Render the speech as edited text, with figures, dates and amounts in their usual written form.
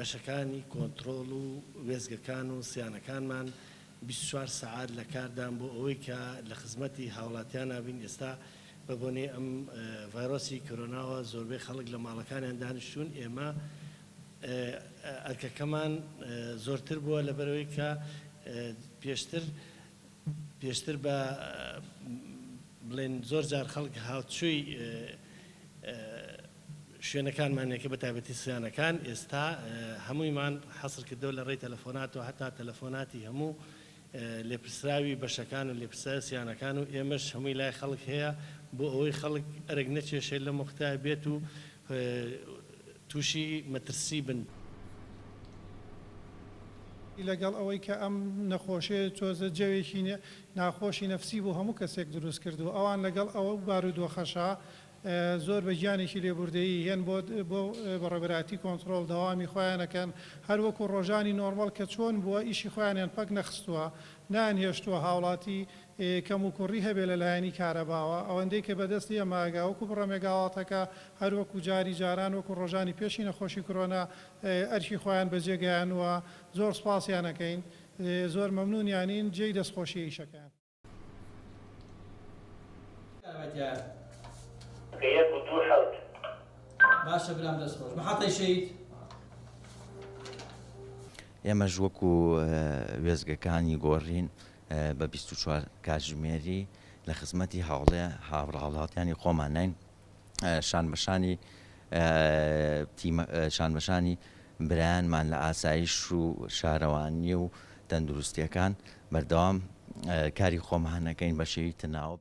بەشەکانی کۆنترۆڵ و وێستگەکان و سیانەکانمان 24 سەعات لە کاردان بۆ ئەوەی کە لە خزمەتی هاوڵاتیانا بین، ئێستا بە بۆنەی ئەم ڤایرۆسی کۆرۆناوە زۆربەی خەڵک لە ماڵەکانیان دانیشتوون، ئێمە ئەرکەکەمان زۆرتر بووە لەبەرئەوەی کە پێشتر پێشتر بە بڵێن زۆر جار خەڵک هاوچووی شوێنەکانمان یەکە بە تایبەتی سیانەکان ئێستا هەموویمان حەسر کردەوە لە ڕێی تەلەفۆناتەوە هەتا تەلەفۆناتی هەموو لێپرسراوی بەشەکان و لێپرسراوی سیانەکان و ئێمەش هەمووی لای خەڵک هەیە بۆ ئەوەی خەڵک ئەرک نەکێشێت لەم وەختە بێت و تووشی مەترسی بن. لەگەڵ ئەوەی کە ئەم نەخۆشیە تۆزە جەوێکی ناخۆشی نەفسی بۆ هەموو کەسێک دروست کردووە، ئەوان لەگەڵ ئەو بارودۆخەشا زۆر بە گیانێکی لێبوردەیی هێن بۆ بۆ بەڕێوەبەرایەتی کۆنتڕۆڵ دەوامی خۆیان ئەکەن هەر وەکو ڕۆژانی نۆرمەڵ کە چۆن بووە ئیشی خۆیانیان پەک نەخستووە نایانهێشتووە هاوڵاتی کەموکوڕی هەبێ لە لایەنی کارەباوە ئەوەندەی کە بەدەستی ئێمە ئەگا وەکو بڕە مێگاواطەکە هەر وەکو جاری جاران وەکو ڕۆژانی پێشی نەخۆشی کرۆنا ئەرکی خۆیان بەجێ گەیانووە زۆر سوپاسیان ئەکەین زۆر مەمنونیانین جێی دەستخۆشیە ئیشەکەیان. یەک و دوو حەوت. باشە برام دەست خۆش محەتەی شەهید. ئێمەش وەکو وێستگەکانی گۆڕین بە 24 کاتژمێری لە خزمەتی هاوڵێ هاوڵاتیانی خۆمانین شانبەشانی شانبەشانی برایانمان لە ئاسایش و شارەوانی و تەندروستیەکان بەردەوام کاری خۆمانەکەین بە شێوی تەناوب.